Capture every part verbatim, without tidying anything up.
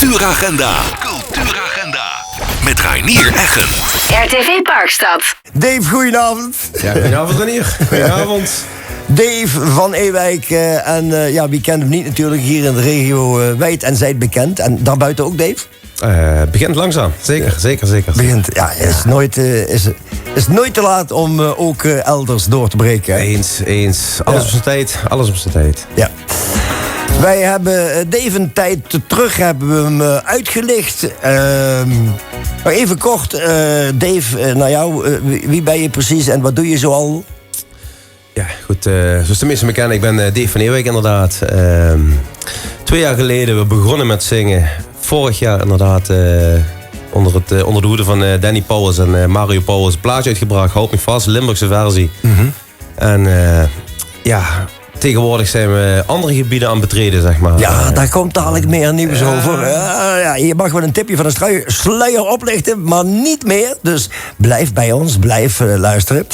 Cultuuragenda. Cultuuragenda. Met Reinier Eggen. R T V Parkstad. Dave, goedenavond. Ja, goedenavond, Reinier. Goedenavond. Dave van Ewijk, eh, en, eh, ja, wie kent hem niet natuurlijk, hier in de regio, eh, wijd en zijd bekend. En daarbuiten ook, Dave? Eh, begint langzaam, zeker, zeker, zeker. Begint, ja, is nooit, eh, is, is nooit te laat om, eh, ook, eh, elders door te breken, hè? Eens, eens. Alles op zijn tijd, alles op zijn tijd. Ja. Wij hebben, eh, Dave een tijd terug hebben we hem, eh, uitgelicht. Ehm, maar even kort, eh, Dave, eh, naar jou. Eh, wie, wie ben je precies en wat doe je zoal? Ja, goed, eh, zoals de meesten me kennen, ik ben, eh, Dave van Ewijk inderdaad. Ehm, twee jaar geleden we begonnen met zingen. Vorig jaar inderdaad, eh, onder, het, eh, onder de hoede van, eh, Danny Pauwels en, eh, Mario Pauwels, een plaatje uitgebracht, Houd mich vast, Limburgse versie. En, eh, ja, tegenwoordig zijn we andere gebieden aan het betreden, zeg maar. Ja, daar komt dadelijk meer nieuws over. Eh, ja, je mag wel een tipje van de strui-, sluier oplichten, maar niet meer. Dus blijf bij ons, blijf, eh, luisteren.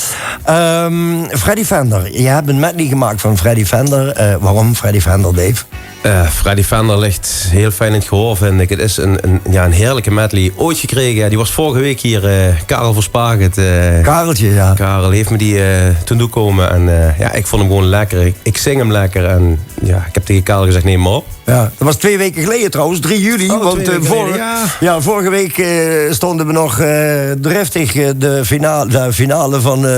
Ehm, Freddy Fender, je hebt een medley gemaakt van Freddy Fender. Eh, waarom Freddy Fender, Dave? Eh, Freddy Fender ligt heel fijn in het gehoor, vind ik. Het is een, een, ja, een heerlijke medley. Ooit gekregen, ja, die was vorige week hier, eh, Karel Verspaget. Eh, Kareltje, ja. Karel heeft me die, eh, toen toekomen en, eh, ja, ik vond hem gewoon lekker. Ik, ik zing hem lekker en ja, ik heb tegen Karel gezegd: "Neem maar op." Ja, dat was twee weken geleden trouwens, drie juli. Oh, want, twee eh, weken geleden, ja. Ja, vorige week, eh, stonden we nog, eh, driftig, eh, de finale, de finale van, eh,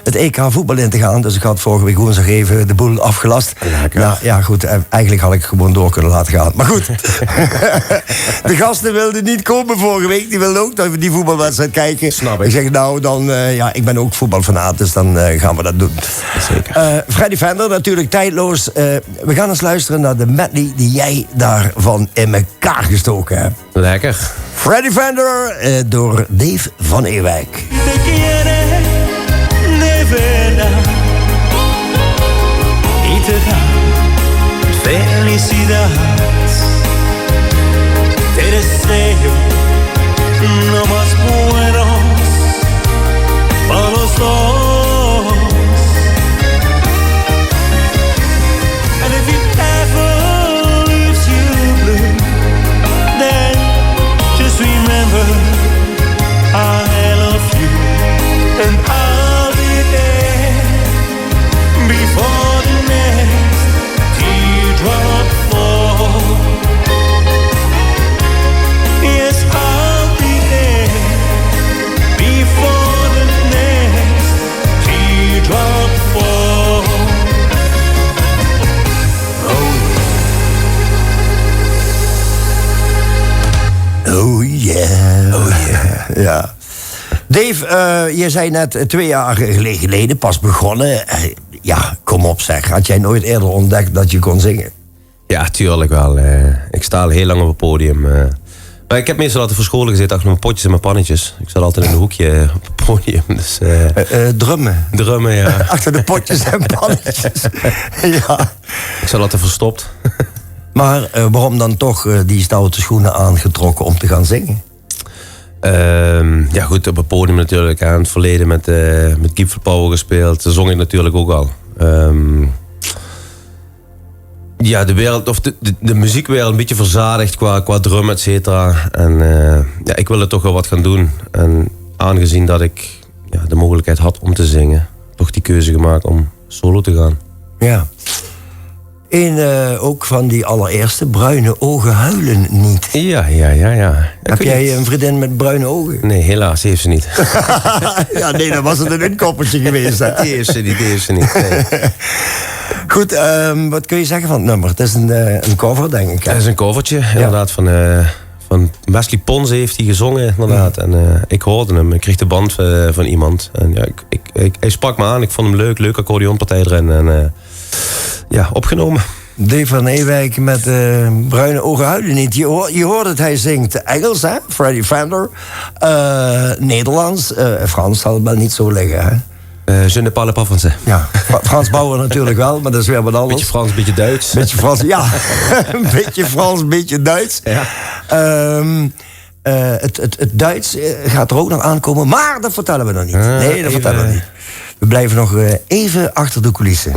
het E K voetbal in te gaan. Dus ik had vorige week woensdag even de boel afgelast. Lekker. Nou ja, goed, eh, eigenlijk had ik gewoon door kunnen laten gaan. Maar goed, de gasten wilden niet komen vorige week. Die wilden ook naar die voetbalwedstrijd kijken. Snap ik. Ik zeg: "Nou, dan, eh, ja, ik ben ook voetbalfanaat, dus dan, eh, gaan we dat doen." Zeker. Eh, Freddy Fender, natuurlijk tijdloos. Eh, we gaan eens luisteren naar de medley die jij daarvan in elkaar gestoken hebt. Lekker. Freddy Fender, eh, door Dave van Ewijk. Te quiere de verdad y te da felicidad. Te deseo lo más bueno para los dos. And if he ever leaves you blue, then just remember I love you and I'll be there before the next teardrop falls. Yes, I'll be there before the next teardrop falls. Oh yeah. Oh yeah. Ja. Dave, eh, je zei net, eh, twee jaar gele-, geleden pas begonnen. Eh, ja, kom op zeg. Had jij nooit eerder ontdekt dat je kon zingen? Ja, tuurlijk wel. Eh, ik sta al heel lang op het podium. Eh. Maar ik heb meestal altijd voor scholen gezeten, achter mijn potjes en mijn pannetjes. Ik zat altijd in een hoekje, eh, op het podium. Dus, eh. Eh, eh, drummen? Drummen, ja. Achter de potjes en pannetjes. Ja. Ik zat altijd verstopt. Maar, eh, waarom dan toch, eh, die stoute schoenen aangetrokken om te gaan zingen? Ehm, ja, goed, op het podium natuurlijk, hè. In het verleden met, eh, met Guy Verpouwen gespeeld. Daar zong ik natuurlijk ook al. Ehm, ja, de wereld, of de, de, de muziekwereld een beetje verzadigd qua, qua drum, et cetera. En, eh, ja, ik wilde toch wel wat gaan doen. En aangezien dat ik, ja, de mogelijkheid had om te zingen, toch die keuze gemaakt om solo te gaan. Ja. In, eh, ook van die allereerste, Bruine ogen huilen niet. Ja, ja, ja, ja. Heb jij een vriendin met bruine ogen? Nee, helaas, die heeft ze niet. Ja, nee, dan was het een inkoppertje geweest, hè? Die heeft ze niet, die heeft ze niet, nee. Goed, ehm, wat kun je zeggen van het nummer? Het is een, eh, een cover, denk ik, hè? Het is een covertje, inderdaad, van, eh, van Wesley Pons heeft hij gezongen, inderdaad. En, eh, ik hoorde hem, ik kreeg de band, eh, van iemand. En ja, ik, ik, ik, hij sprak me aan, ik vond hem leuk, leuke accordeonpartij erin. En, eh, ja, opgenomen. Dave van Ewijk met, eh, Bruine ogen huilen niet. Je hoor-, je hoort het, hij zingt Engels, hè? Freddy Fender. Eh, Nederlands. Eh, Frans zal het wel niet zo liggen, hè? Eh, je ne parle pas français. Ja, Fra-, Frans Bauer natuurlijk wel, maar dat is weer wat anders. Beetje Frans, beetje Duits. Beetje Frans, ja. Een beetje Frans, beetje Duits. Ja. Ehm, eh, het, het, het Duits, eh, gaat er ook nog aankomen, maar dat vertellen we nog niet. Ah, nee, dat vertellen we niet. We blijven nog, eh, even achter de coulissen.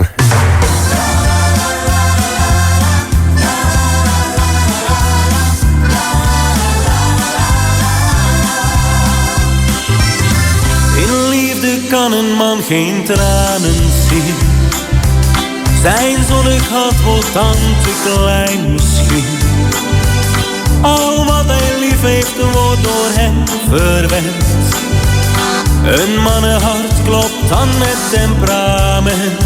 Kan een man geen tranen zien? Zijn zonnig hart wordt dan te klein misschien. Al wat hij lief heeft, wordt door hem verwend. Een mannenhart klopt dan met temperament.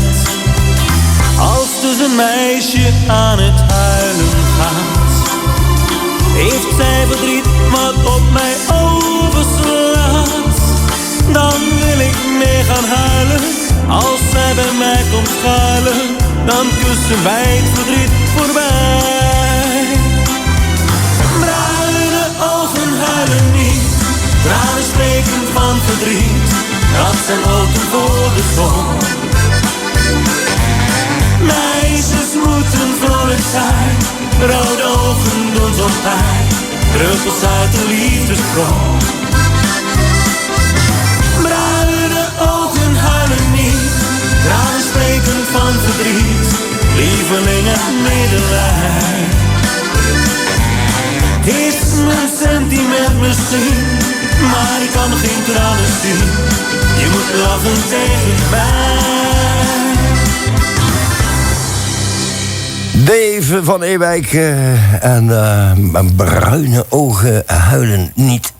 Als dus een meisje aan het huilen gaat, heeft zij verdriet wat op mij overslaat, dan wil ik mee gaan huilen. Als zij bij mij komt schuilen, dan kussen wij het verdriet voorbij. Bruine ogen huilen niet, tranen spreken van verdriet. Dat zijn wolken voor de zon. Meisjes moeten vrolijk zijn, rode ogen doen zo'n pijn. Druppels uit de liefdesbron. Bruine ogen huilen niet, tranen spreken van verdriet. Lieveling en medelijden. Het is mijn sentiment misschien, maar ik kan geen tranen zien. Je moet lachen tegen mij. Dave van Ewijk eh, en eh, Bruine ogen huilen niet.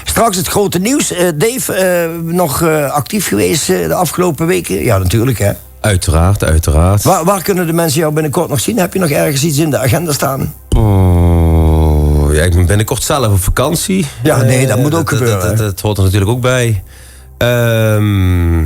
Straks het grote nieuws. Eh, Dave, eh, nog eh, actief geweest eh, de afgelopen weken? Ja, natuurlijk hè. Uiteraard, uiteraard. Waar, waar kunnen de mensen jou binnenkort nog zien? Heb je nog ergens iets in de agenda staan? Oh, ja, ik ben binnenkort zelf op vakantie. Ja, nee, dat Eh, moet ook dat, gebeuren. Dat, dat, dat hoort er natuurlijk ook bij. Ehm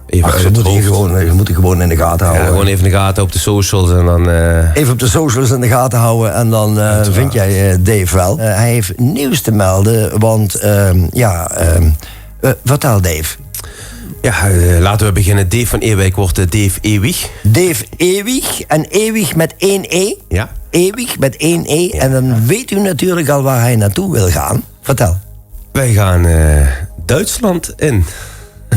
even Ach, uit ze het moeten je hoofd. gewoon, je moet het gewoon in de gaten Ja, houden. gewoon even in de gaten op de socials en dan... eh, Even op de socials in de gaten houden en dan eh, vind jij eh, Dave wel. Eh, hij heeft nieuws te melden, want ehm, ja, ehm, eh, vertel Dave. Ja, eh, laten we beginnen. Dave van Ewijk wordt eh, Dave Ewig. Dave Ewig en Ewig met één E. Ja. Ewig met één E. En dan weet u natuurlijk al waar hij naartoe wil gaan. Vertel. Wij gaan eh, Duitsland in.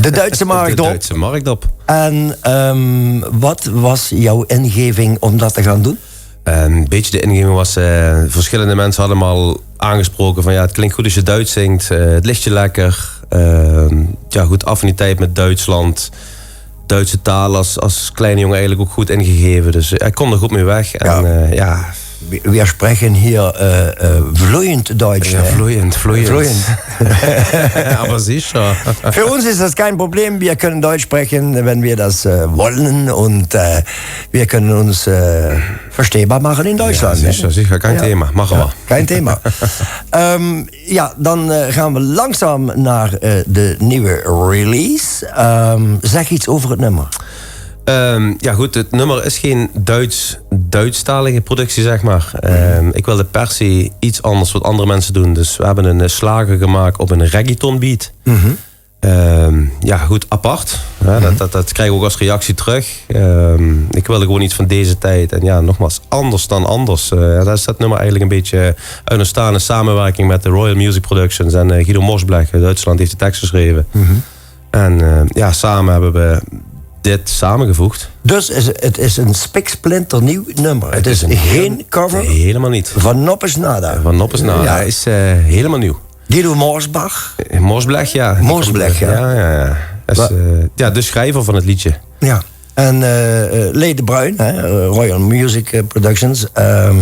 De Duitse markt De op. Duitse markt op. En ehm, wat was jouw ingeving om dat te gaan doen? Een beetje de ingeving was, eh, verschillende mensen hadden me al aangesproken van ja, het klinkt goed als je Duits zingt, eh, het ligt je lekker. Ehm, ja, goed, affiniteit met Duitsland. Duitse taal als, als kleine jongen eigenlijk ook goed ingegeven. Dus eh, ik kon er goed mee weg. En Ja. eh, ja, Wir, wir sprechen hier äh, äh, fluent Deutsch. ja Ne? vloeiend, vloeiend. Vloeiend. Aber sicher. Für uns ist das kein Problem. Wir können Deutsch sprechen, wenn wir das äh, wollen. Und äh, wir können uns äh, verstehbar machen in Ja, Deutschland. Ne? sicher, sicher, kein Ja. Thema. Machen wir. Kein Thema. ähm, ja, dan äh, gaan we langzaam naar äh, de nieuwe release. Ähm, zeg iets over het nummer. Ehm, ja goed, het nummer is geen Duits, Duitstalige productie, zeg maar. Ehm, ik wilde per se iets anders wat andere mensen doen. Dus we hebben een eh, slager gemaakt op een reggaeton beat. Ehm, ja goed, apart. Ja, dat, dat, dat krijg ik ook als reactie terug. Ehm, ik wilde gewoon iets van deze tijd. En ja, nogmaals, anders dan anders. Eh, ja, daar is dat nummer eigenlijk een beetje uit ontstaan in samenwerking met de Royal Music Productions. En eh, Guido Mosblech uit Duitsland heeft de tekst geschreven. En eh, ja, samen hebben we dit samengevoegd. Dus is, het is een spiksplinternieuw nummer. Het is een geen cover Helemaal niet. van Noppes Nada. Van Noppes Nada. Ja. Hij is eh, helemaal nieuw. Guido Morsbach. Eh, Mosblech, ja. Mosblech, ja. Ja, ja, ja. Dat is, Wa- eh, ja, de schrijver van het liedje. Ja. En eh eh, Lei de Bruin, hè, eh, Royal Music eh, Productions. Ehm,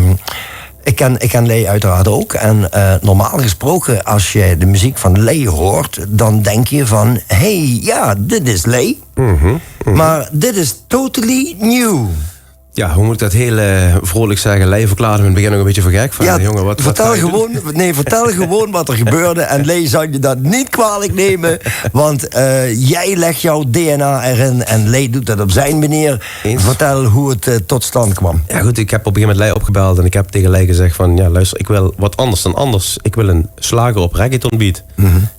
ik, ken, ik ken Lei uiteraard ook. En eh, normaal gesproken, als je de muziek van Lei hoort, dan denk je van, hé, hey, ja, dit is Lei. Maar dit is totally new. Ja, hoe moet ik dat heel eh, vrolijk zeggen? Lei verklaarde me in het begin ook een beetje voor gek. Van, Ja, jongen, wat, wat vertel ga je doen? gewoon, nee, vertel gewoon wat er gebeurde. En Lei zal je dat niet kwalijk nemen. Want eh, jij legt jouw D N A erin. En Lei doet dat op zijn manier. Eens. Vertel hoe het eh, tot stand kwam. Ja goed, ik heb op een gegeven moment Lei opgebeld en ik heb tegen Lei gezegd van, ja luister, ik wil wat anders dan anders. Ik wil een slager op reggaeton beat.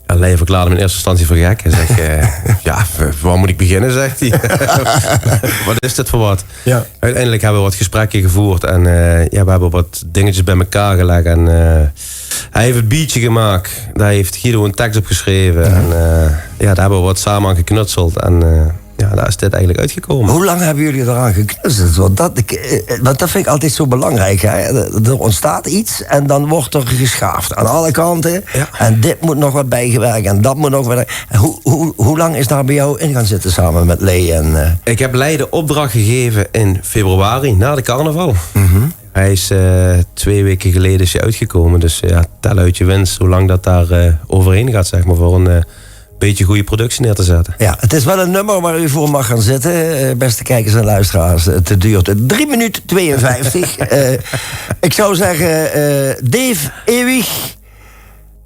En Lei verklaarde me in eerste instantie voor gek. Hij zegt, eh, ja, w- waar moet ik beginnen, zegt hij. Wat is dit voor wat? Ja. Uiteindelijk hebben we wat gesprekken gevoerd en eh, ja, we hebben wat dingetjes bij elkaar gelegd. En eh, hij heeft het beatje gemaakt, daar heeft Guido een tekst op geschreven. En eh, ja, daar hebben we wat samen aan geknutseld. En eh, Ja, daar is dit eigenlijk uitgekomen. Hoe lang hebben jullie eraan geknutseld? Want dat, ik, eh, want dat vind ik altijd zo belangrijk. Hè? Er ontstaat iets en dan wordt er geschaafd aan alle kanten. Ja. En dit moet nog wat bijgewerkt en dat moet nog wat. Hoe, hoe, hoe lang is daar bij jou in gaan zitten samen met Lei? En, eh? Ik heb Lei de opdracht gegeven in februari, na de carnaval. Mhm. Hij is eh, twee weken geleden is hij uitgekomen. Dus ja, tel uit je winst hoe lang dat daar eh, overheen gaat, zeg maar, voor een eh, beetje goede productie neer te zetten. Ja, het is wel een nummer waar u voor mag gaan zitten, eh, beste kijkers en luisteraars. Het duurt drie minuten tweeënvijftig. Eh, ik zou zeggen, eh, Dave Eeuwig.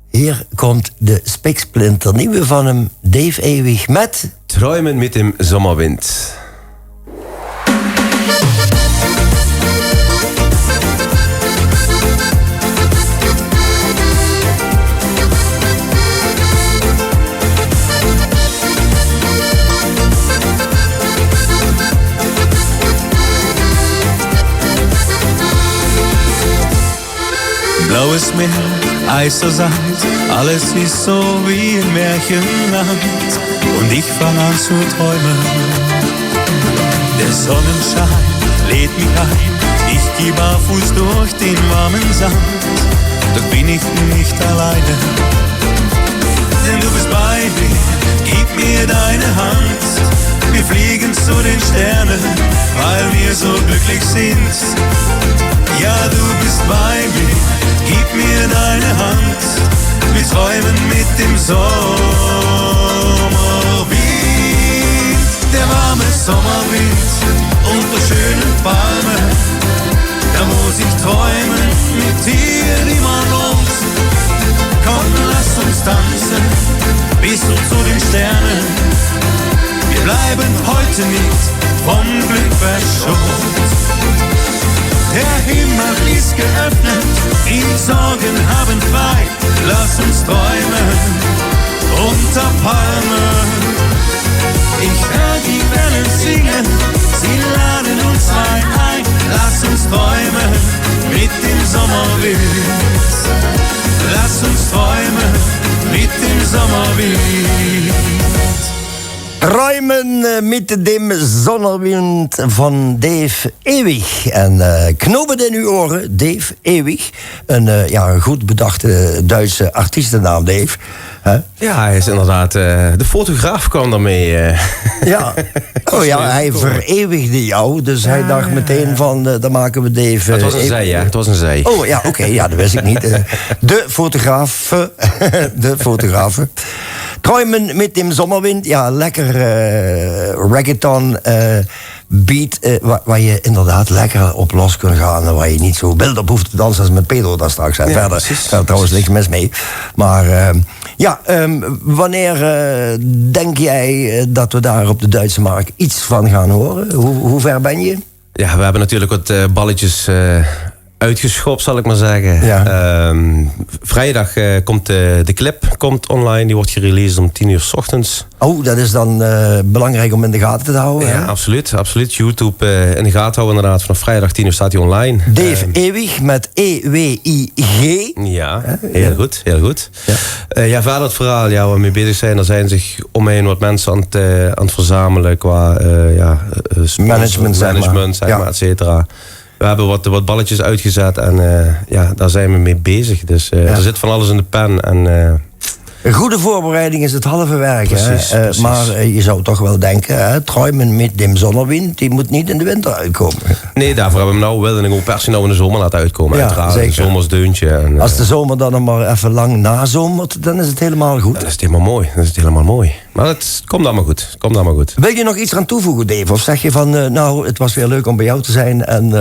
Hier komt de spiksplinternieuwe van hem, Dave Eeuwig, met Träumen mit dem Sommerwind. Blaues Meer, Eis und Sand, alles ist so wie im Märchenland. Und ich fang an zu träumen. Der Sonnenschein lädt mich ein, ich geh barfuß durch den warmen Sand. Doch bin ich nicht alleine. Denn du bist bei mir, gib mir deine Hand. Wir fliegen zu den Sternen, weil wir so glücklich sind. Ja, du bist bei mir, gib mir deine Hand. Wir träumen mit dem Sommerwind. Der warme Sommerwind unter schönen Palmen. Da muss ich träumen mit dir immer los. Komm, lass uns tanzen bis hoch zu den Sternen. Wir bleiben heute nicht vom Glück verschont. Der Himmel ist geöffnet, die Sorgen haben frei. Lass uns träumen unter Palmen. Ich hör die Wellen singen, sie laden uns rein ein. Lass uns träumen mit dem Sommerwind. Lass uns träumen mit dem Sommerwind. Träumen äh, mit dem Sommerwind van Dave Ewig. En äh, knoop het in uw oren, Dave Ewig. Een, äh, ja, een goed bedachte Duitse artiestennaam, Dave. Hè? Ja, hij is inderdaad... eh, de fotograaf kwam daarmee. eh. Ja. Oh ja, hij vereeuwigde jou. Dus hij dacht meteen van, eh, dan maken we Dave... Het was een zij, hè? Het was een zij. Oh ja, oké. Ja, dat wist ik niet. Eh, de fotograaf. De fotograaf. Träumen mit dem Sommerwind. Ja, lekker eh, reggaeton. Eh, beat eh, waar, waar je inderdaad lekker op los kunt gaan en waar je niet zo wild op hoeft te dansen als met Pedro daar straks. En verder, verder trouwens niks mis mee. Maar eh, ja, ehm, wanneer eh, denk jij eh, dat we daar op de Duitse markt iets van gaan horen? Hoe, hoe ver ben je? Ja, we hebben natuurlijk wat eh, balletjes eh, uitgeschopt, zal ik maar zeggen. Ja. Ehm, vrijdag eh, komt de, de clip komt online, die wordt gereleased om tien uur 's ochtends. Oh, dat is dan eh, belangrijk om in de gaten te houden. Ja, hè? Absoluut, absoluut. YouTube eh, in de gaten houden inderdaad. Vanaf vrijdag tien uur staat hij online. Dave Ehm, Ewig met E W I G. Ja, heel goed, heel goed. Ja. Eh, ja, verder het verhaal, ja, waar we mee bezig zijn, er zijn zich om me heen wat mensen aan het, eh, aan het verzamelen qua eh, ja, eh, sponsors, management, zeg maar. Management, zeg maar, et cetera. We hebben wat, wat balletjes uitgezet en eh, ja, daar zijn we mee bezig. Dus eh, er zit van alles in de pen. En, eh, een goede voorbereiding is het halve werk. Precies, hè? Eh, precies. Maar eh, je zou toch wel denken, hè, Träumen mit dem Sommerwind, die moet niet in de winter uitkomen. Nee, daarvoor hebben we hem nou wel en ik wil per se nou in de zomer laten uitkomen. Ja, uiteraard, zeker. Een zomers deuntje. En, eh, als de zomer dan nog maar even lang nazomert, dan is het helemaal goed. Dan is het helemaal mooi. Dan is het helemaal mooi. Maar het komt allemaal goed. Komt allemaal goed. Wil je nog iets aan toevoegen, Dave? Of zeg je van, eh, nou, het was weer leuk om bij jou te zijn en eh,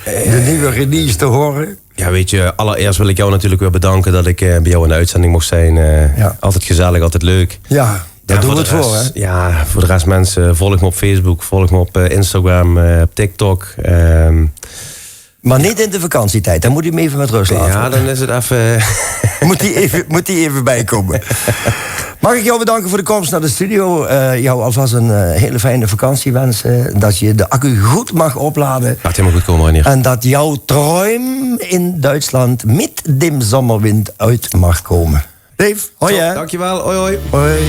de nieuwe release te horen? Ja, weet je, allereerst wil ik jou natuurlijk weer bedanken dat ik eh, bij jou in de uitzending mocht zijn. Eh, altijd gezellig, altijd leuk. Ja, daar doen we het voor, hè? Ja, voor de rest mensen, volg me op Facebook, volg me op eh, Instagram, eh, op TikTok. Ehm, Maar niet in de vakantietijd, dan moet u hem even met rust laten. Ja, dan is het even... Moet hij even, moet hij even bijkomen. Mag ik jou bedanken voor de komst naar de studio? Eh, jou alvast een eh, hele fijne vakantie wensen. Dat je de accu goed mag opladen. Gaat helemaal goed komen, Reinier. En dat jouw Träumen in Duitsland mit dem Sommerwind uit mag komen. Dave, hoi, hè? Top, dankjewel. Hoi, hoi. Hoi.